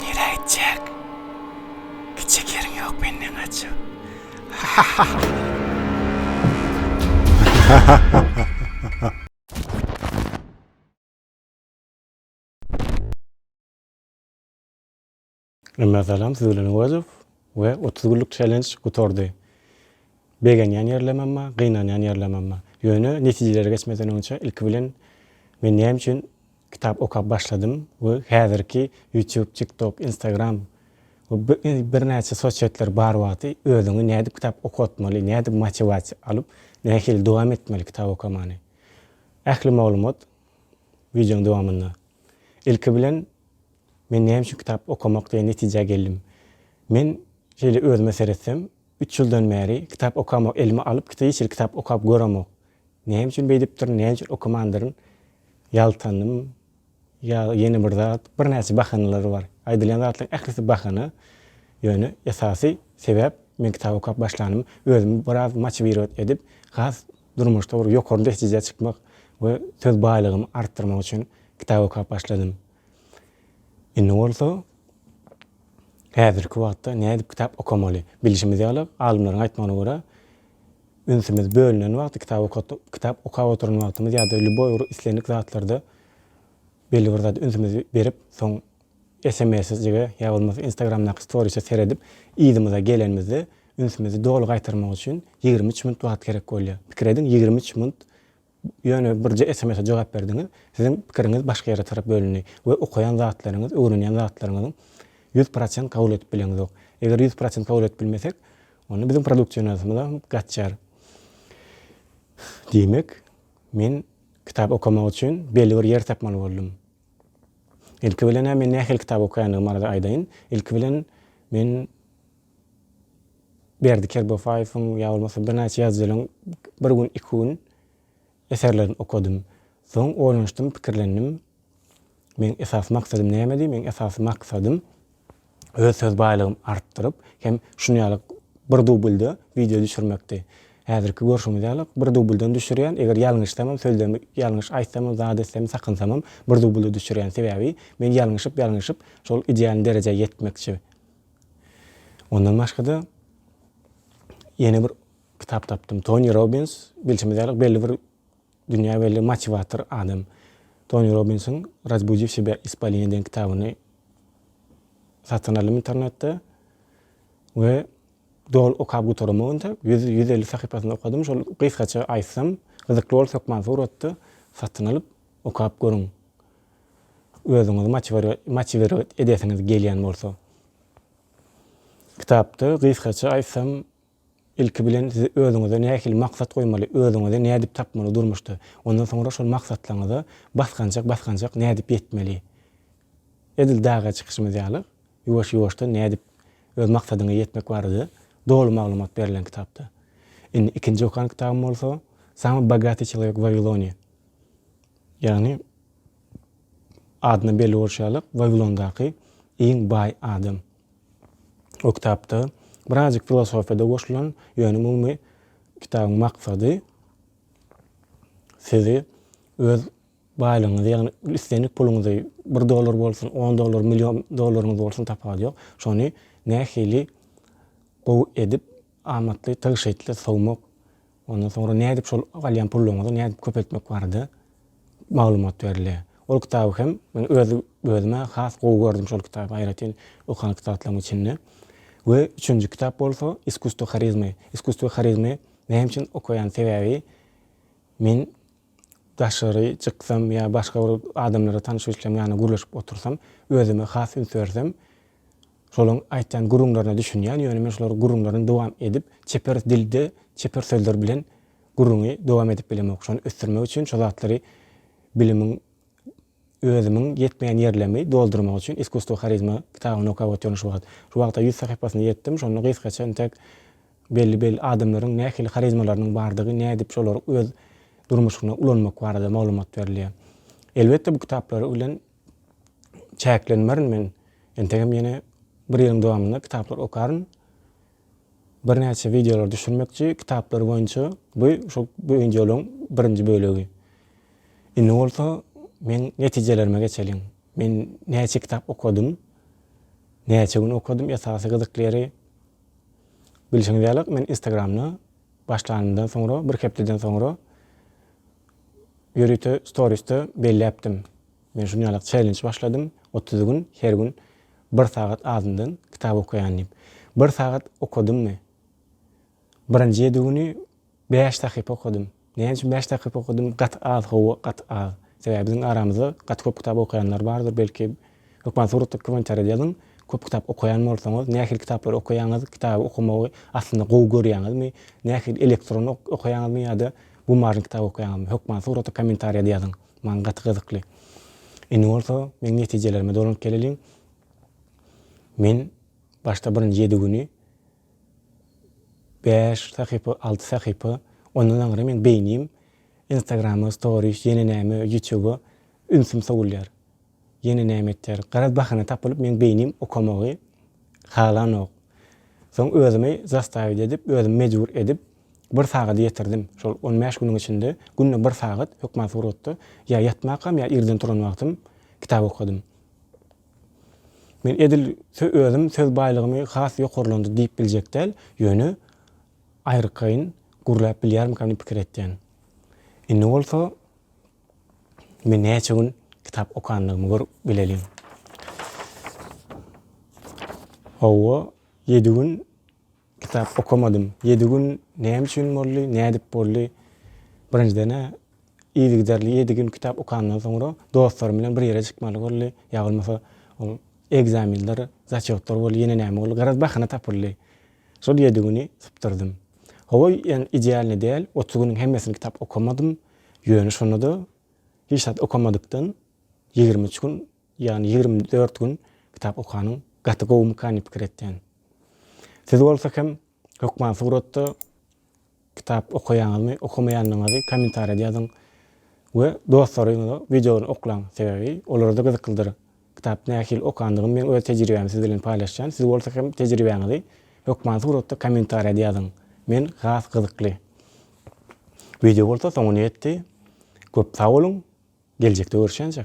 Nirä gitjek? Gitjek ýeriň ýok menden gaçyp. Hemmä salam siz bilen Öwezow we 30 günlük challenge gutardy. Begenýän ýerlemem bar, gynanýan ýerlemem bar. Ýöne netijelere geçmeden öňçe ilki bilen men näme üçin kitap okap başladym we häzirki YouTube, TikTok, Instagram we birnäçe sossetler bar wagty özüňi nädip kitap okatmaly, nädip motiwasiýa alyp, nähili dowam etmeli kitap okamany. Ähli maglumat wideoň dowamynda. Ilki bilen men näme üçin kitap okamak diýen netijä geldim. Men şeýle özüme seretsem, üç ýyldan bäri kitap okamok, elime alyp hiç hili kitap okap göremok. Näme üçin beýdipdirin, näme üçin okamandyryn? Ýaltandym ýa ýene bir zat, birnäçe bahanalar bar. Aýdylýan zatlaryň ählisi bahana. Ýöne esasy sebäp men kitap okap başlanym, özümi biraz motiwirowat edip, has durmuşda bir ýokary netijä çykmak we söz baýlygymy artdyrmak üçin kitap okap başladym. Indi bolsa häzirki wagtda nädip kitap okamaly? Bilşimiz ýaly, alymlaryň aýtmagyna görä, ünsümiz bölünen wagty kitap okat kitap okap oturan wagtymyz ýa-da lýuboý bir islendik zatlarda belli bir zada ünsümizi berip, soň SMS-jige ýa bolmasa Instagramdaky storise seredip yzymyza gelenimizde ünsümizi doly gaýtarmak üçin 23 minut wagt gerek bolýar. Pikir ediň, 23 minut ýöne birje SMS-e jogap berdiňiz, siziň pikiriňiz başga ýere tarap bölündi we okaýan zatlaryňyz, öwrenýän zatlaryňyzyň 100% kabul edip bileňizok. Eger 100% kabul edip bilmesek, onda biziň produktiwnasymyzam gaçýar. Diýmek, men kitap okamak üçin belli bir ýer tapmaly boldum. Ilki bilen-ä men nähili kitap okaýandygymy barada aýdaýyn. Ilki bilen men Berdi Kerbafaýewiň ýa bolmasa birnäçe ýazyjylaryň bir gün, iki gün eserlerini okadym. Soň oýlanyşdym, pikirlendim. Meň esasy maksadym nämedi? Meň esasy maksadym öz söz baýlygymy artdyryp hem şuny ýaly bir dublda wideo düşürmekdi. Häzirki görşüňiz ýaly bir dubldan düşürýän, eger ýalňyşsamam, sözlemi ýalňyş aýtsamam, zat etsem, sakynsamam bir dublda düşürýän. Sebäbi men ýalňyşyp, ýalňyşyp şol idealny derejä ýetmekçi. Ondan başga-da ýene bir kitap tapdym. Toni Robbins, bilşimiz ýaly belli bir dünýä belli motiwator adam. Toni Robbinsiň Razbudiv себя исполине diýen kitabyny satyn aldym internetde we doly okap gutaramok entek. 100 150 sahypasyny okadym. Şol gysgaça aýtsam, gyzykly bolsa hökman suratda satyn alyp okap görüň. Özüňizi motiwirowat edesiňiz gelýän bolsa. Kitapda gysgaça aýtsam, ilki bilen siz özüňize nähili maksat goýmaly, özüňizi nädip tapmaly durmuşda, ondan soňra şol maksatlaryňyza basgançak-basgançak nädip ýetmeli. Edil daga çykyşymyz ýaly, ýuwaş-ýuwaşdan nädip öz maksadyňa ýetmek barada doly maglumat berlen kitapda. Indi ikinji okan kitabym bolsa Samый bogatый çelowek w Wawilone. Ýagny Adyna belli bolşy ýaly, Wawilondaky iň baý adam. O kitapda birazjyk filosofiýa-da goşulan, ýöne umumy kitabyň maksady sizi öz baýlygyňyzy, ýagny islendik puluňyzy, bir dollar bolsun, on dollar, million dollaryňyz bolsun tapawudy ýok, şony nähili gowy edip, amatly, tygşytly sowmak, Ondan soňra nädip şol alýan pullaryňyzy nädip köpeltmek barada maglumat berilýär. Ol kitaby hem men öz özüme has gowy gördüm şol kitaby aýratyn okan kitaplaryň içinde. We üçünji kitap bolsa Iskusstwo harizmy. Iskusstwo harizmy näme üçin okaýan sebäbi men daşary çyksam ýa başga bir adamlara tanyş bilsem ýa gürleşip otursam özüme has üns bersem Şolaryň aýtýan gürrüňlerine düşünýän, ýöne men şolaryň gürrüňlerini dowam edip, çeper dilde, çeper sözler bilen gürrüňi dowam edip bilemok. Şony ösdürmek üçin, şo zatlary bilimiň, özümiň ýetmeýän ýerlerimi doldurmak üçin Iskusstwo harizma kitabyny okap otyryn şu wagt. Şu wagta ýüz sahypasyna ýetdim, şonda gysgaça entek belli-belli adamlaryň nähili harizmalarynyň bardygy, nädip şolary öz durmuşynda ulanmak barada maglumat berilýär. Elbetde bu kitaplary bilen çäklenmerin men. Entegem ýene bir ýylyň dowamynda kitaplar okaryn. Birnäçe wideolar düşürmekçi kitaplar boýunça. Bu şol bu wideolaryň birinji bölegi. Indi bolsa meň netijelerime geçeliň. Men näçe kitap okadym? Näçe gün okadym esasy gyzykly ýeri bilşiňiz ýaly men instagramda başlanymdan soňra bir hepdeden soňra ýörite storiesde belläpdim. Men şuny ýaly challenge başladym 30 gün her gün bir sagat azyndan kitap okaýan diýip. Bir sagat okadymmy? Birinji ýedi güni Bäş sahypa okadym. Näme üçin bäş sahypa okadym? Gaty az, hawa, gaty az. Sebäbi biziň aramyzda gaty köp kitap okaýanlar bardyr, belki hökman suratda kommentariýada ýazyň. Köp kitap okaýan bolsaňyz, nähili kitaplary okaýaňyz, kitaby okamagy aslynda gowy görýäňizmi, nähili elektron okaýaňyzmy ýa-da bumažnyý kitap okaýaňyzmy? Hökman suratda kommentariýada ýazyň. Maňa gaty gyzykly. Indi bolsa meň netijelerime dolanyp geleliň. Men başda birinji ýedi güni Bäş sahypa, alty sahypa, ondan aňry meň beýnim Instagrama, stories, ýene näme, ýutuba ünsüm sowulýar. Ýene näme etýär. Garaz bahana tapylyp meň beýnim okamagy halanok. Soň özümi zastavit edip, özümi mejbur edip bir sagada ýetirdim. Şol on bäş günüň içinde günde bir sagat hökman suratda ýa ýatmakam ýa irden turan wagtym kitap okadym. Men edil özüm söz baýlygymy has ýokarlandy diýip biljek däl, ýöne aýrykaýyn gürläp bilýärmikam diýip pikir etýän. Indi bolsa men näçe gün kitap okanlygymy görüp bileliň. Hawa, ýedi gün Kitap okamadym. Ýedi gün näme üçin boldy, nädip boldy? Birinjiden-ä, yzygiderli ýedi gün kitap okandan soňra dostlarym bilen bir ýere çykmaly boldy. Ýa bolmasa ol ekzamenler, zaçýotlar boldy, ýene näme boldy, garaz bahana tapyldy. Şol ýedi güni sypdyrdym. Hawa, ýöne idealnyý däl, 30 günüň hemmesini kitap okamadym. Ýöne şonda-da hiç zat okamadykdan 23 gün Ýagny 24 gün kitap okanyň gaty gowumyka diýip pikir etýän. Siz bolsa hem hökman suratda kitap okaýaňyzmy, okamaýanlygyňyzy kommentariýada ýazyň we dostlaryňyza wideony oklaň. Sebäbi olara-da gyzyklydyr. Kitap nähili okandygymy men öz tejribämi siz bilen paýlaşýan. Siz bolsa hem tejribäňizi hökman suratda kommentariýada ýazyň. Men has gyzykly. Wideo bolsa soňuna ýetdi. Köp sag boluň. Geljekde görüşýänçäk.